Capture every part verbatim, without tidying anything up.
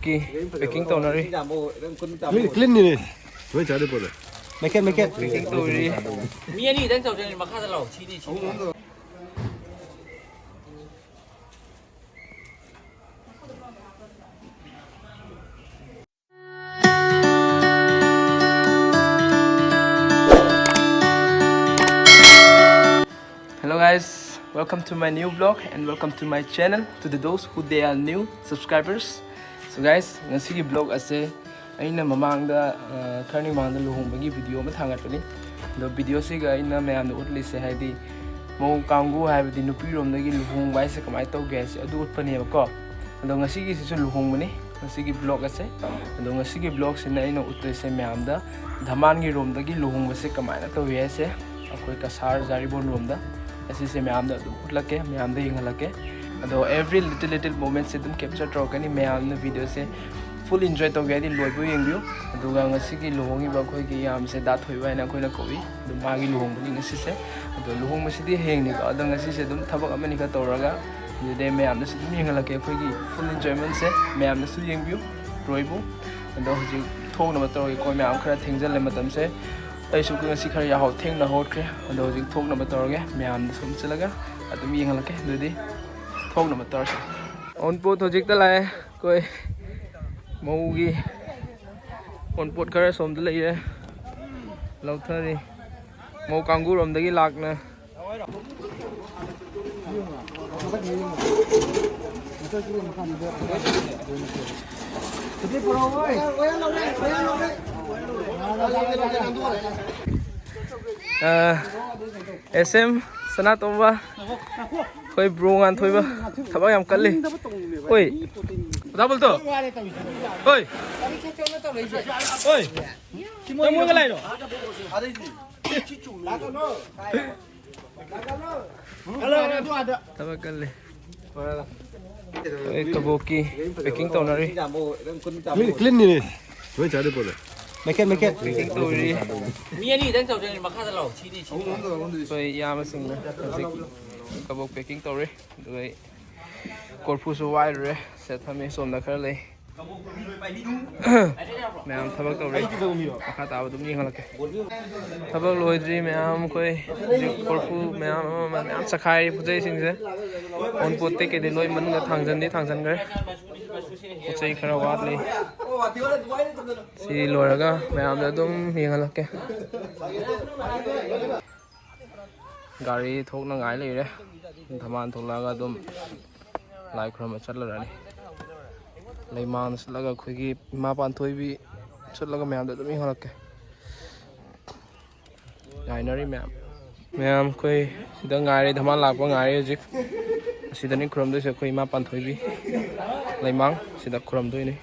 ꯀꯤ ꯄꯦꯀꯤꯡ ꯇꯧꯅꯔꯤ꯫ ꯃꯤ ꯀ꯭ꯂꯤꯟꯅꯤꯅꯦ꯫ ꯂꯣꯏ ꯆꯥꯗꯦ ꯄꯣꯠꯂꯦ꯫ ꯃꯦꯀꯦꯠ ꯃꯦꯀꯦꯠ ꯄꯦꯀꯤꯡ ꯇꯧꯔꯤ꯫ ꯃꯤ ꯑꯅꯤꯗꯪ ꯇꯧꯗꯣꯏꯅꯤ, ꯃꯈꯥꯗ ꯂꯥꯛꯑꯣ꯫ ꯁꯤꯗꯤ ꯁꯤꯗꯤ꯫ Hello guys, welcome to my new vlog and welcome to my channel. To the those who they are new subscribers. So guys, ꯉꯁꯤꯒꯤ vlog ꯑꯁꯦ ꯑꯩꯅ ꯃꯃꯥꯡꯗ ꯑ, ꯈꯔꯅꯤ ꯃꯃꯥꯡꯗ ꯂꯨꯍꯣꯡꯕꯒꯤ video ꯑꯃ ꯊꯥꯡꯒꯠꯄꯅꯤ꯫ ꯑꯗꯣ videoꯁꯤꯒ ꯑꯩꯅ ꯃꯌꯥꯝꯗ ꯎꯠꯂꯤꯁꯦ ꯍꯥꯏꯗꯤ ꯃꯧ ꯀꯥꯡꯕꯨ ꯍꯥꯏꯕꯗꯤ ꯅꯨꯄꯤꯔꯣꯝꯗꯒꯤ ꯂꯨꯍꯣꯡꯕ ꯍꯥꯏꯁꯦ ꯀꯃꯥꯏꯅ ꯇꯧꯒꯦ ꯍꯥꯏꯁꯦ ꯑꯗꯨ ꯎꯠꯄꯅꯦꯕꯀꯣ꯫ ꯑꯗꯣ ꯉꯁꯤꯒꯤꯁꯤꯁꯨ ꯂꯨꯍꯣꯡꯕꯅꯤ꯫ ꯉꯁꯤꯒꯤ vlog ꯑꯁꯦ꯫ ꯑꯗꯣ ꯉꯁꯤꯒꯤ vlogꯁꯤꯅ ꯑꯩꯅ ꯎꯠꯇꯣꯏꯁꯦ ꯃꯌꯥꯝꯗ ꯙꯃꯥꯟꯒꯤ ꯔꯣꯝꯗꯒꯤ ꯂꯨꯍꯣꯡꯕꯁꯦ ꯀꯃꯥꯏꯅ ꯇꯧꯏ ꯍꯥꯏꯁꯦ ꯑꯩꯈꯣꯏ ꯀꯁꯥꯔ ꯖꯥꯔꯤꯕꯣꯟ ꯔꯣꯝꯗ꯫ ꯑꯁꯤꯁꯦ ꯃꯌꯥꯝꯗ ꯑꯗꯨꯝ ꯎꯠꯂꯛꯀꯦ, ꯃꯌꯥꯝꯗ ꯌꯦꯡꯍꯜꯂꯛꯀꯦ꯫ ꯑꯗꯣ every little little momentꯁꯦ ꯑꯗꯨꯝ capture ꯇꯧꯔꯛꯀꯅꯤ꯫ ꯃꯌꯥꯝꯅ videoꯁꯦ full enjoy ꯇꯧꯒꯦ ꯍꯥꯏꯗꯤ ꯂꯣꯏꯕꯨ ꯌꯦꯡꯕꯤꯌꯨ꯫ ꯑꯗꯨꯒ ꯉꯁꯤꯒꯤ ꯂꯨꯍꯣꯡꯉꯤꯕ ꯑꯩꯈꯣꯏꯒꯤ ꯏꯌꯥꯝꯕꯁꯦ ꯗꯥ ꯊꯣꯏꯕ ꯍꯥꯏꯅ ꯑꯩꯈꯣꯏꯅ ꯀꯧꯏ꯫ ꯑꯗꯣ ꯃꯥꯒꯤ ꯂꯨꯍꯣꯡꯕꯅꯤ ꯉꯁꯤꯁꯦ꯫ ꯑꯗꯣ ꯂꯨꯍꯣꯡꯕꯁꯤꯗꯤ ꯍꯌꯦꯡꯅꯤꯀꯣ꯫ ꯑꯗꯣ ꯉꯁꯤꯁꯦ ꯑꯗꯨꯝ ꯊꯕꯛ ꯑꯃꯅꯤ ꯈꯔ ꯇꯧꯔꯒ ꯑꯗꯨꯗꯩ ꯃꯌꯥꯝꯗꯁꯨ ꯑꯗꯨꯝ ꯌꯦꯡꯍꯜꯂꯛꯀꯦ ꯑꯩꯈꯣꯏꯒꯤ full enjoymentꯁꯦ꯫ ꯃꯌꯥꯝꯅꯁꯨ ꯌꯦꯡꯕꯤꯌꯨ ꯂꯣꯏꯕꯨ꯫ ꯑꯗꯣ ꯍꯧꯖꯤꯛ ꯊꯣꯛꯅꯕ ꯇꯧꯔꯒꯦꯀꯣ꯫ ꯃꯌꯥꯝ ꯈꯔ ꯊꯦꯡꯖꯤꯜꯂꯦ ꯃꯇꯝꯁꯦ꯫ ꯑꯩꯁꯨ ꯉꯁꯤ ꯈꯔ ꯌꯥꯍꯧ ꯊꯦꯡꯅ ꯍꯧꯒꯠꯈ꯭ꯔꯦ꯫ ꯑꯗꯣ ꯍꯧꯖꯤꯛ ꯊꯣꯛꯅꯕ ꯇꯧꯔꯒꯦ꯫ ꯃꯌꯥꯝꯗꯁꯨ ꯑꯃꯨꯛ ꯆꯠꯂꯒ ꯑꯗꯨꯝ ꯌꯦꯡꯍꯜꯂꯛꯀꯦ꯫ ꯑꯗꯨꯗꯤ ꯊꯣꯛꯅꯕ ꯇꯧꯔꯁꯤ꯫ ꯑꯎꯟꯄꯣꯠ ꯍꯧꯖꯤꯛꯇ ꯂꯥꯛꯑꯦ꯫ ꯑꯩꯈꯣꯏ ꯃꯧꯒꯤ ꯑꯎꯟꯄꯣꯠ ꯈꯔ ꯁꯣꯝꯗ ꯂꯩꯔꯦ꯫ ꯂꯧꯊꯔꯤ꯫ ꯃꯧ ꯀꯥꯡꯒꯨꯔꯣꯝꯗꯒꯤ ꯂꯥꯛꯅ ꯑꯦꯁ ꯑꯦꯝ ꯁꯅꯥꯇꯣꯝꯕ, ꯑꯩꯈꯣꯏ ꯕ꯭ꯔꯣ ꯉꯥꯟꯊꯣꯏꯕ ꯊꯕꯛ ꯌꯥꯝ ꯀꯜꯂꯤ꯫ ꯑꯣꯏ, ꯑꯣꯖꯥ ꯕꯨꯜꯇꯣ꯫ ꯑꯣꯏ, ꯑꯣꯏ, ꯅꯪ ꯃꯣꯏꯒ ꯂꯥꯛꯏꯔꯣ? ꯊꯕꯛ ꯀꯜꯂꯤ꯫ ꯑꯩꯈꯣꯏ ꯀꯕꯣꯛꯀꯤ packing ꯇꯧꯅꯔꯤ꯫ ꯃꯤ ꯀ꯭ꯂꯤꯟꯅꯤꯅꯦ꯫ ꯂꯣꯏ ꯆꯥꯗꯦ ꯄꯣꯠꯂꯦ꯫ ꯃꯦꯀꯦꯠ ꯃꯦꯀꯦꯠ packing ꯇꯧꯔꯤ꯫ ꯃꯤ ꯑꯅꯤꯗꯪ ꯇꯧꯗꯣꯏꯅꯤ, ꯃꯈꯥꯗ ꯂꯥꯛꯑꯣ꯫ ꯁꯤꯗꯤ ꯁꯤꯗꯤ꯫ ꯑꯩꯈꯣꯏ ꯏꯌꯥꯝꯕꯁꯤꯡꯅ ꯍꯧꯖꯤꯛ ꯀꯕꯣꯛ packing ꯇꯧꯔꯤ꯫ ꯑꯗꯨꯒ ꯑꯩ ꯀꯣꯔꯐꯨꯁꯨ ꯋꯥꯏꯔꯨꯔꯦ꯫ ꯁꯤꯗ ꯊꯝꯃꯤ꯫ ꯁꯣꯝꯗ ꯈꯔ ꯂꯩ꯫ ꯃꯌꯥꯝ ꯊꯕꯛ ꯇꯧꯔꯤ꯫ ꯃꯈꯥ ꯇꯥꯕ ꯑꯗꯨꯝ ꯌꯦꯡꯍꯜꯂꯛꯀꯦ꯫ ꯊꯕꯛ ꯂꯣꯏꯗ꯭ꯔꯤ ꯃꯌꯥꯝ꯫ ꯑꯩꯈꯣꯏ ꯍꯧꯖꯤꯛ ꯀꯣꯔꯐꯨ ꯃꯌꯥꯝ ꯑꯃ ꯑꯃ ꯃꯌꯥꯝ ꯆꯈꯥꯏꯔꯤ ꯄꯣꯠ ꯆꯩꯁꯤꯡꯁꯦ꯫ ꯑꯣꯟ ꯄꯣꯠꯇꯩ ꯀꯩꯗꯩ ꯂꯣꯏ ꯃꯅꯨꯡꯗ ꯊꯥꯡꯖꯟꯗꯤ ꯊꯥꯡꯖꯟꯈ꯭ꯔꯦ꯫ ꯄꯣꯠ ꯆꯩ ꯈꯔ ꯋꯥꯠꯂꯤ꯫ ꯁꯤ ꯂꯣꯏꯔꯒ ꯃꯌꯥꯝꯗ ꯑꯗꯨꯝ ꯌꯦꯡꯍꯜꯂꯛꯀꯦ꯫ ꯒꯥꯔꯤ ꯊꯣꯛꯅꯉꯥꯏ ꯂꯩꯔꯦ꯫ ꯙꯃꯥꯟ ꯊꯣꯛꯂꯛꯑꯒ ꯑꯗꯨꯝ ꯂꯥꯏ ꯈꯨꯔꯨꯝꯕ ꯆꯠꯂꯨꯔꯅꯤ꯫ ꯂꯩꯃꯥꯡꯗ ꯆꯠꯂꯒ ꯑꯩꯈꯣꯏꯒꯤ ꯏꯃꯥ ꯄꯥꯟꯊꯣꯏꯕꯤ ꯆꯠꯂꯒ ꯃꯌꯥꯝꯗ ꯑꯗꯨꯝ ꯌꯦꯡꯍꯜꯂꯛꯀꯦ꯫ ꯉꯥꯏꯅꯔꯤ ꯃꯌꯥꯝ꯫ ꯃꯌꯥꯝ ꯑꯩꯈꯣꯏ ꯁꯤꯗ ꯉꯥꯏꯔꯦ, ꯙꯃꯥꯟ ꯂꯥꯛꯄ ꯉꯥꯏꯔꯦ ꯍꯧꯖꯤꯛ꯫ ꯑꯁꯤꯗꯅꯤ ꯈꯨꯔꯨꯝꯗꯣꯏꯁꯦ ꯑꯩꯈꯣꯏ ꯏꯃꯥ ꯄꯥꯟꯊꯣꯏꯕꯤ꯫ ꯂꯩꯃꯥꯡ ꯁꯤꯗ ꯈꯨꯔꯨꯝꯗꯣꯏꯅꯤ꯫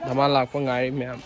ꯙꯃꯥꯟ ꯂꯥꯛꯄ ꯉꯥꯏꯔꯤ ꯃꯌꯥꯝ꯫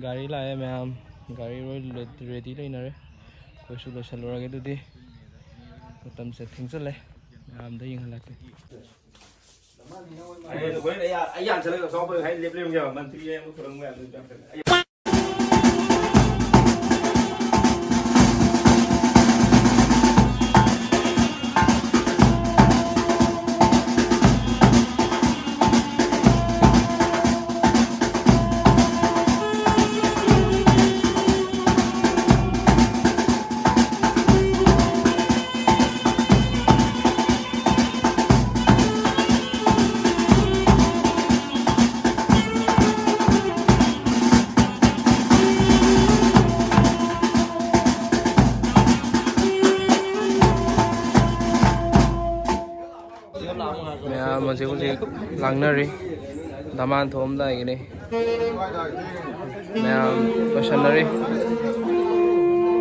ꯒꯥꯔꯤ ꯂꯥꯛꯑꯦ ꯃꯌꯥꯝ, ꯒꯥꯔꯤ ꯂꯣꯏ ꯂꯣꯏ ready ꯂꯩꯅꯔꯦ꯫ ꯑꯩꯈꯣꯏꯁꯨ ꯂꯣꯏꯁꯜꯂꯨꯔꯒꯦ ꯑꯗꯨꯗꯤ, ꯃꯇꯝꯁꯦ ꯊꯦꯡꯖꯤꯜꯂꯦ꯫ ꯃꯌꯥꯝꯗ ꯌꯦꯡꯍꯜꯂꯛꯀꯦ꯫ ꯑꯩ, ꯑꯩ, ꯑꯩ ꯌꯥꯟꯁꯤꯜꯂꯒ ꯆꯥꯎꯕ ꯍꯥꯏ ꯂꯦꯞ ꯂꯩꯔꯝꯒꯦ, ꯃꯟꯇ꯭ꯔꯤ ꯑꯃ ꯈꯨꯔꯪ ꯃꯌꯥꯝꯗꯨ ꯌꯥꯟꯁꯤꯜꯂꯒ꯫ ꯃꯌꯥꯝ ꯍꯧꯖꯤꯛ ꯍꯧꯖꯤꯛ ꯂꯥꯡꯅꯔꯤ꯫ ꯗꯃꯥꯟ ꯊꯣꯛꯑꯝꯗꯥꯏꯒꯤꯅꯤ꯫ ꯃꯌꯥꯝ ꯂꯣꯏꯁꯟꯅꯔꯤ꯫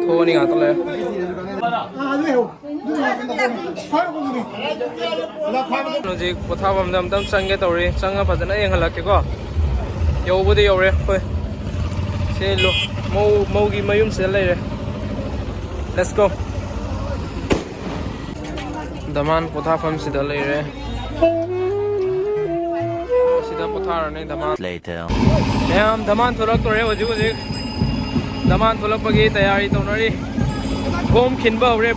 ꯊꯣꯛꯑꯅꯤ ꯉꯥꯛꯇ ꯂꯩꯔꯦ꯫ ꯍꯧꯖꯤꯛ ꯄꯣꯊꯥꯐꯝꯗ ꯑꯝꯇꯪ ꯆꯪꯒꯦ ꯇꯧꯔꯤ꯫ ꯆꯪꯉ ꯐꯖꯅ ꯌꯦꯡꯍꯜꯂꯛꯀꯦꯀꯣ꯫ ꯌꯧꯕꯗꯤ ꯌꯧꯔꯦ ꯑꯩꯈꯣꯏ꯫ ꯁꯤ ꯂꯣ-, ꯃꯧ, ꯃꯧꯒꯤ ꯃꯌꯨꯝꯁꯤꯗ ꯂꯩꯔꯦ꯫ Let's go꯫ ꯗꯃꯥꯟ ꯄꯣꯊꯥꯐꯝꯁꯤꯗ ꯂꯩꯔꯦ꯫ ꯁꯤꯗ ꯄꯣꯊꯥꯔꯅꯤ ꯗꯃꯥꯟ꯫ Later꯫ ꯃꯌꯥꯝ ꯗꯃꯥꯟ ꯊꯣꯛꯂꯛꯇꯣꯔꯦ ꯍꯧꯖꯤꯛ ꯍꯧꯖꯤꯛ꯫ ꯗꯃꯥꯟ ꯊꯣꯛꯂꯛꯄꯒꯤ ꯇꯌꯥꯔꯤ ꯇꯧꯅꯔꯤ꯫ ꯕꯣꯝ ꯈꯤꯟꯕ ꯍꯧꯔꯦ꯫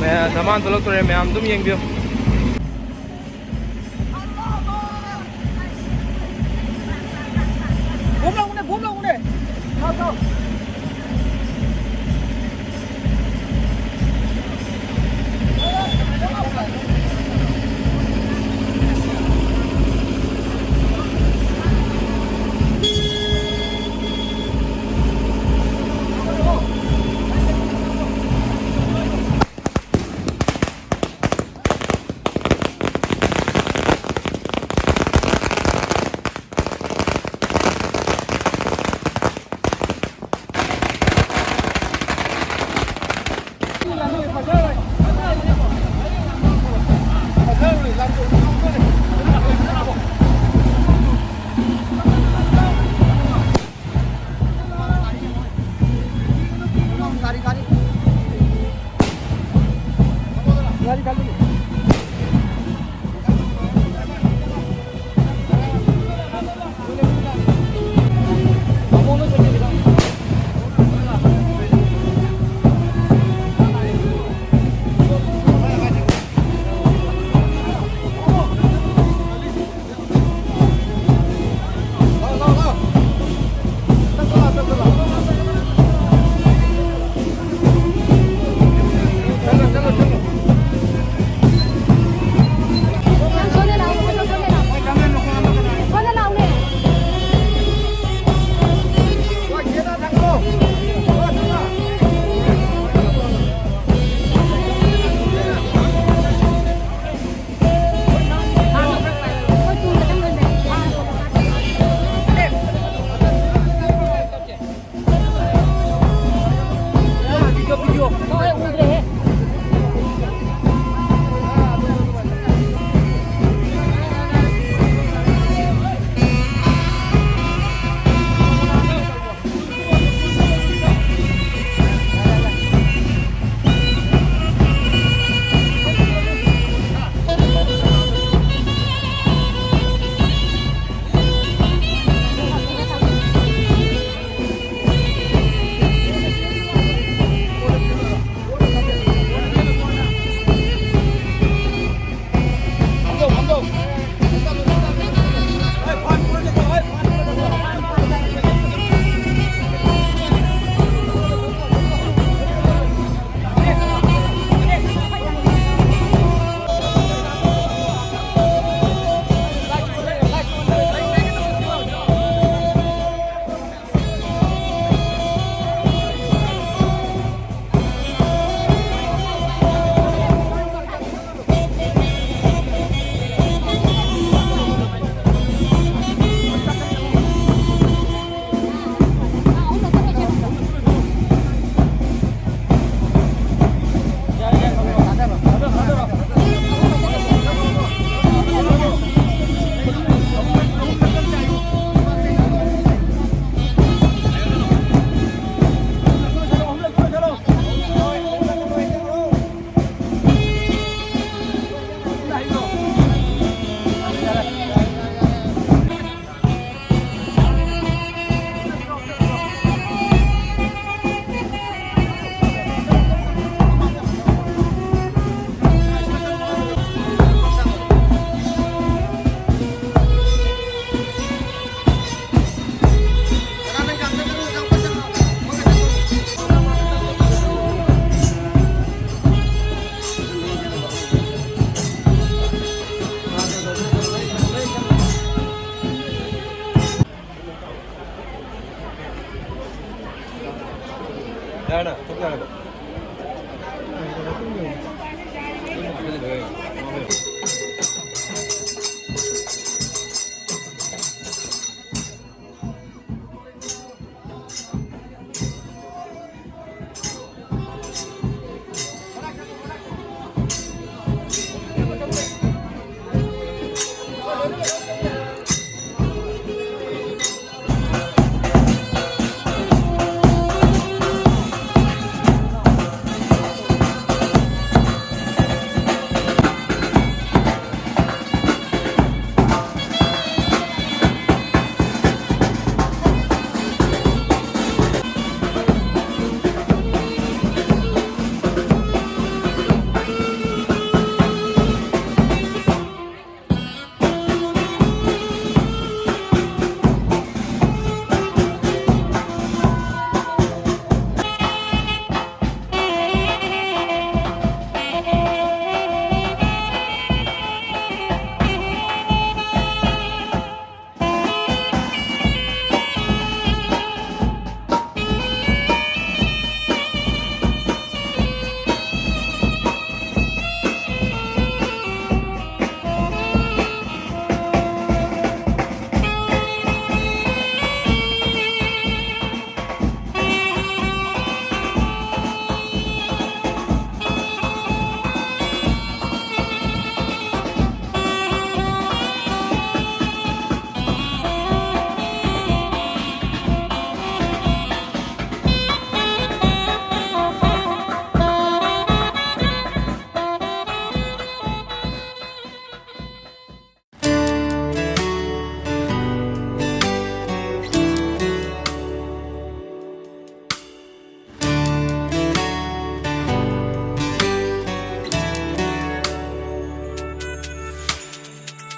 ꯃꯌꯥꯝ ꯗꯃꯥꯟ ꯊꯣꯛꯂꯛꯇꯣꯔꯦ, ꯃꯌꯥꯝ ꯑꯗꯨꯝ ꯌꯦꯡꯕꯤꯌꯨ꯫ ꯕꯣꯝ ꯂꯧꯕꯅꯦ, ꯕꯣꯝ ꯂꯧꯕꯅꯦ꯫ ꯂꯥꯎ, ꯂꯥꯎ꯫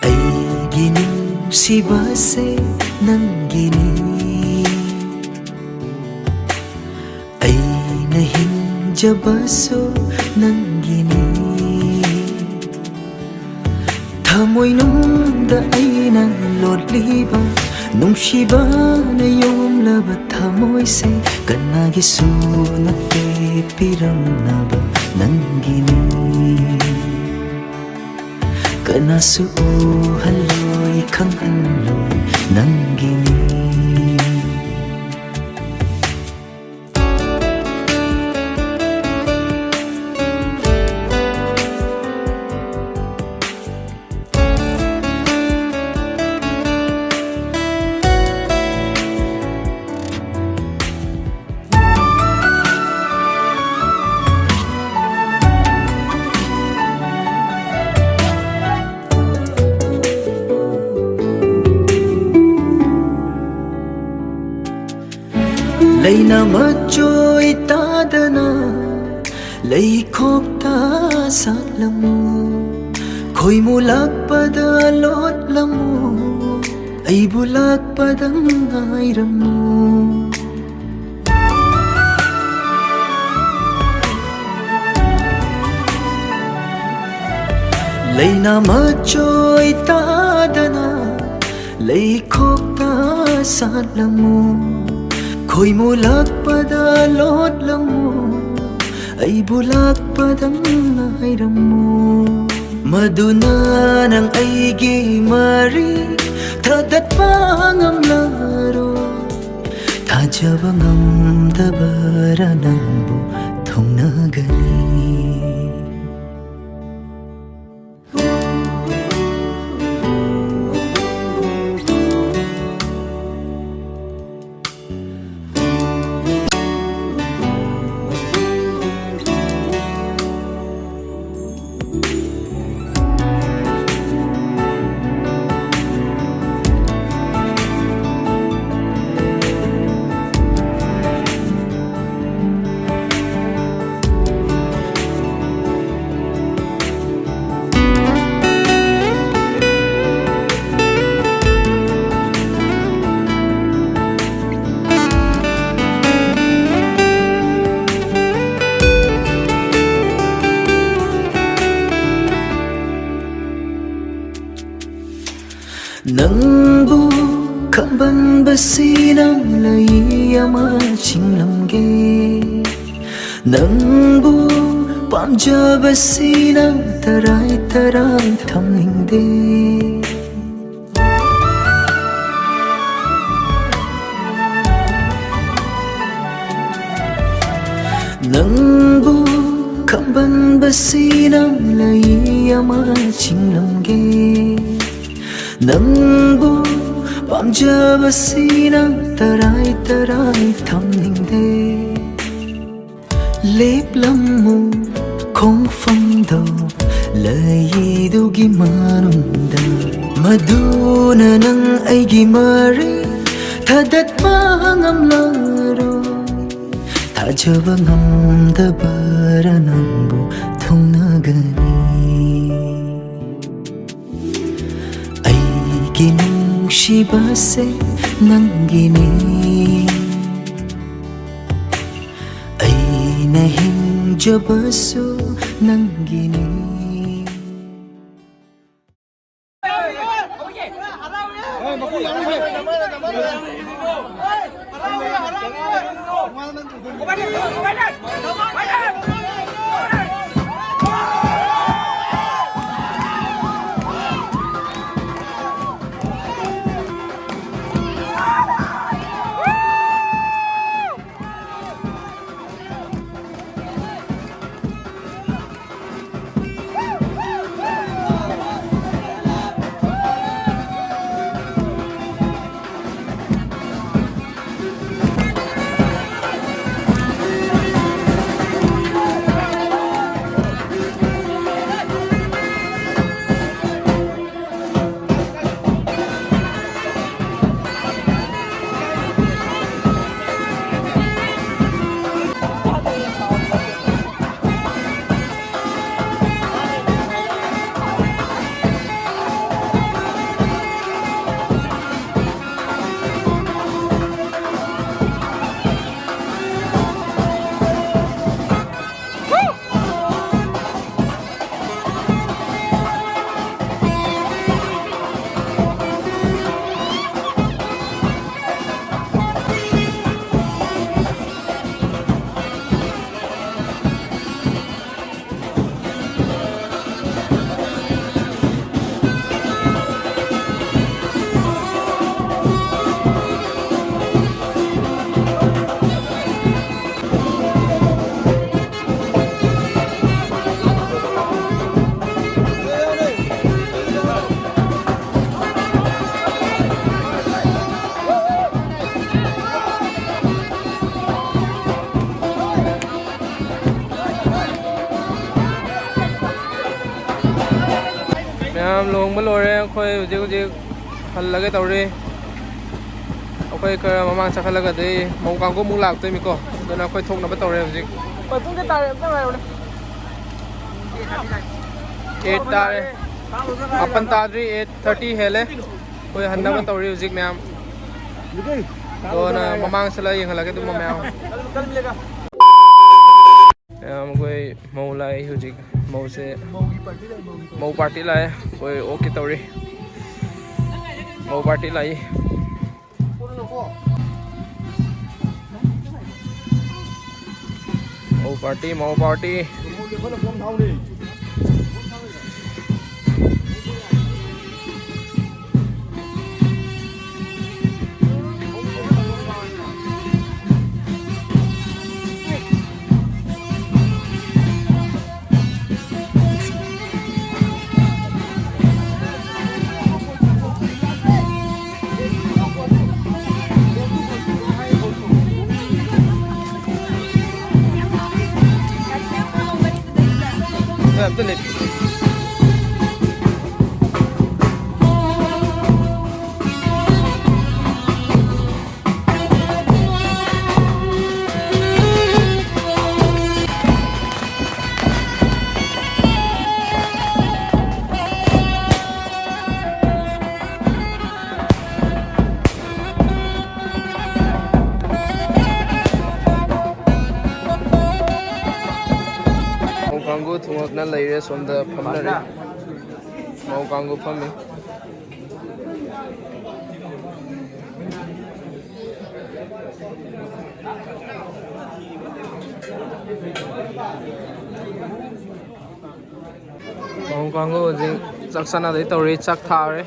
ꯑꯩꯒꯤ ꯅꯨꯡꯁꯤꯕꯁꯦ ꯅꯪꯒꯤꯅꯤ, ꯑꯩꯅ ꯍꯤꯡꯖꯕꯁꯨ ꯅꯪꯒꯤꯅꯤ꯫ ꯊꯃꯣꯏꯅꯨꯡꯗ ꯑꯩꯅ ꯂꯣꯠꯂꯤꯕ ꯅꯨꯡꯁꯤꯕꯅ ꯌꯣꯝꯂꯕ ꯊꯃꯣꯏꯁꯦ ꯀꯅꯥꯒꯤꯁꯨ ꯅꯠꯇꯦ, ꯄꯤꯔꯝꯅꯕ ꯅꯪꯒꯤꯅꯤ꯫ ꯀꯅꯥꯁꯨ ꯎꯍꯜꯂꯣꯏ, ꯈꯪꯍꯜꯂꯣꯏ, ꯅꯪꯒꯤꯅꯤ꯫ ꯂꯩꯅꯥ ꯃꯆꯣꯏ ꯇꯥꯗꯅ ꯂꯩꯈꯣꯛꯇ ꯁꯥꯠꯂꯝꯃꯨ, ꯈꯣꯏꯃꯨ ꯂꯥꯛꯄꯗ ꯂꯣꯠꯂꯝꯃꯨ, ꯑꯩꯕꯨ ꯂꯥꯛꯄꯗ ꯉꯥꯏꯔꯝꯃꯨ꯫ ꯂꯩꯅꯥ ꯃꯆꯣꯏ ꯇꯥꯗꯅ ꯂꯩꯈꯣꯛꯇ ꯁꯥꯠꯂꯝꯃꯨ, ꯈꯣꯏꯃꯨ ꯂꯥꯛꯄꯗ ꯂꯣꯠꯂꯝꯃꯨ, ꯑꯩꯕꯨ ꯂꯥꯛꯄꯗ ꯉꯥꯏꯔꯝꯃꯨ꯫ ꯃꯗꯨꯅ ꯅꯪ ꯑꯩꯒꯤ ꯃꯔꯤ ꯊꯥꯗꯠꯄ ꯉꯝꯂꯔꯣꯏ꯫ ꯊꯥꯖꯕ ꯉꯝꯗꯕꯔ ꯅꯪꯕꯨ ꯊꯨꯡꯅꯒꯅꯤ꯫ ꯅꯪꯕꯨ ꯀꯝꯕꯟꯕꯁꯤꯅ ꯂꯩ ꯑꯃ ꯆꯤꯡꯂꯝꯒꯦ꯫ ꯅꯪꯕꯨ ꯄꯥꯝꯖꯕꯁꯤꯅ ꯇꯔꯥꯏ ꯇꯔꯥꯏ ꯊꯝꯅꯤꯡꯗꯦ꯫ ꯅꯪꯕꯨ ꯈꯝꯕꯟꯕꯁꯤꯅ ꯂꯩ ꯑꯃ ꯆꯤꯡꯂꯝꯒꯦ꯫ ꯅꯪꯕꯨ ꯄꯥꯝꯖꯕꯁꯤꯅ ꯇꯔꯥꯏ ꯇꯔꯥꯏ ꯊꯝꯅꯤꯡꯗꯦ꯫ ꯂꯦꯞꯂꯝꯃꯨ ꯈꯣꯡꯐꯝꯗꯣ ꯂꯩꯗꯨꯒꯤ ꯃꯅꯨꯡꯗ꯫ ꯃꯗꯨꯅ ꯅꯪ ꯑꯩꯒꯤ ꯃꯔꯤ ꯊꯥꯗꯠꯄ ꯉꯝꯂꯔꯣꯏ꯫ ꯊꯥꯖꯕ ꯉꯝꯗꯕꯔ ꯅꯪꯕꯨ ꯊꯨꯡꯅꯒꯅꯤ꯫ ꯑꯩꯒꯤ ꯅꯨꯡꯁꯤꯕꯁꯦ ꯅꯪꯒꯤꯅꯤ꯫ ꯑꯩꯅ ꯍꯤꯡꯖꯕꯁꯨ ꯅꯪꯒꯤꯅꯤ꯫ ꯂꯨꯍꯣꯡꯕ ꯂꯣꯏꯔꯦ꯫ ꯑꯩꯈꯣꯏ ꯍꯧꯖꯤꯛ ꯍꯧꯖꯤꯛ ꯍꯜꯂꯒꯦ ꯇꯧꯔꯤ꯫ ꯑꯩꯈꯣꯏ ꯈꯔ ꯃꯃꯥꯡ ꯆꯠꯈꯠꯂꯒꯗꯤ ꯃꯧ ꯀꯥꯡꯕꯨ ꯑꯃꯨꯛ ꯂꯥꯛꯇꯣꯏꯅꯤꯀꯣ꯫ ꯑꯗꯨꯅ ꯑꯩꯈꯣꯏ ꯊꯣꯛꯅꯕ ꯇꯧꯔꯦ ꯍꯧꯖꯤꯛ꯫ ꯍꯣꯏ, ꯄꯨꯡ ꯀꯌꯥ ꯇꯥꯔꯦ? ꯑꯝꯇ ꯍꯥꯏꯔꯛꯎꯅꯦ꯫ ꯑꯦꯠ ꯇꯥꯔꯦ꯫ ꯃꯥꯄꯟ ꯇꯥꯗ꯭ꯔꯤ, ꯑꯦꯠ ꯊꯥꯔꯇꯤ ꯍꯦꯜꯂꯦ꯫ ꯑꯩꯈꯣꯏ ꯍꯟꯅꯕ ꯇꯧꯔꯤ ꯍꯧꯖꯤꯛ ꯃꯌꯥꯝ꯫ ꯑꯗꯣ ꯅꯪ ꯃꯃꯥꯡ ꯆꯠꯂꯒ ꯌꯦꯡꯍꯜꯂꯒꯦ ꯑꯗꯨꯝ ꯃꯌꯥꯝ꯫ ꯃꯌꯥꯝ ꯑꯩꯈꯣꯏ ꯃꯧ ꯂꯥꯛꯏ ꯍꯧꯖꯤꯛ꯫ ꯃꯧꯁꯦ, ꯃꯧ ꯄꯥꯔꯇꯤ ꯂꯥꯛꯑꯦ꯫ ꯑꯩꯈꯣꯏ ꯑꯣꯛꯀꯦ ꯇꯧꯔꯤ꯫ ꯃꯧ ꯄꯥꯔꯇꯤ ꯂꯥꯛꯏ꯫ ꯃꯧ ꯄꯥꯔꯇꯤ, ꯃꯧ ꯄꯥꯔꯇꯤ꯫ ꯅꯣꯏ ꯑꯝꯇ ꯂꯦꯞꯄꯤꯌꯨ꯫ ꯃꯧ ꯀꯥꯡꯕꯨ ꯊꯨꯡꯉꯛꯅ ꯂꯩꯔꯦ, ꯁꯣꯝꯗ ꯐꯝꯅꯔꯦ꯫ ꯃꯧ ꯀꯥꯡꯕꯨ ꯐꯝꯃꯤ꯫ ꯃꯧ ꯀꯥꯡꯕꯨ ꯍꯧꯖꯤꯛ ꯆꯥꯛ ꯆꯥꯅꯗꯣꯏ ꯇꯧꯔꯤ꯫ ꯆꯥꯛ ꯊꯥꯔꯦ꯫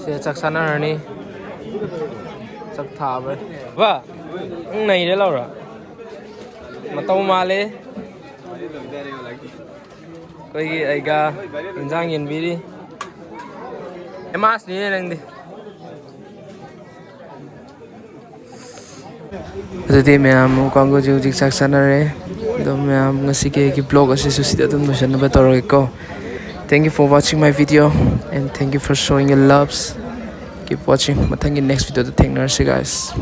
ꯁꯤꯗ ꯆꯥꯛ ꯆꯥꯅꯔꯅꯤ꯫ ꯆꯥꯛ ꯊꯥꯕ꯭ꯔꯦ꯫ ꯕꯥ, ꯅꯪ ꯅꯩꯔꯦ ꯂꯥꯎꯔ꯫ ꯃꯇꯧ ꯃꯥꯜꯂꯦ꯫ ꯑꯩꯈꯣꯏꯒꯤ ꯑꯩꯒ ꯏꯟꯖꯥꯡ ꯌꯦꯟꯕꯤꯔꯤ꯫ ꯑꯦꯃꯥꯁꯅꯤꯅꯦ ꯅꯪꯗꯤ꯫ ꯑꯗꯨꯗꯤ ꯃꯌꯥꯝ ꯀꯥꯡꯕꯨꯁꯦ ꯍꯧꯖꯤꯛ ꯆꯥꯛ ꯆꯥꯅꯔꯦ꯫ ꯑꯗꯣ ꯃꯌꯥꯝ ꯉꯁꯤꯒꯤ ꯑꯩꯒꯤ vlog ꯑꯁꯤꯁꯨ ꯁꯤꯗ ꯑꯗꯨꯝ ꯂꯣꯏꯁꯤꯟꯅꯕ ꯇꯧꯔꯒꯦꯀꯣ꯫ Thank you for watching my video and thank you for showing your loves. Keep watching. ꯃꯊꯪꯒꯤ next video ꯗ ꯊꯦꯡꯅꯔꯁꯤ, guys.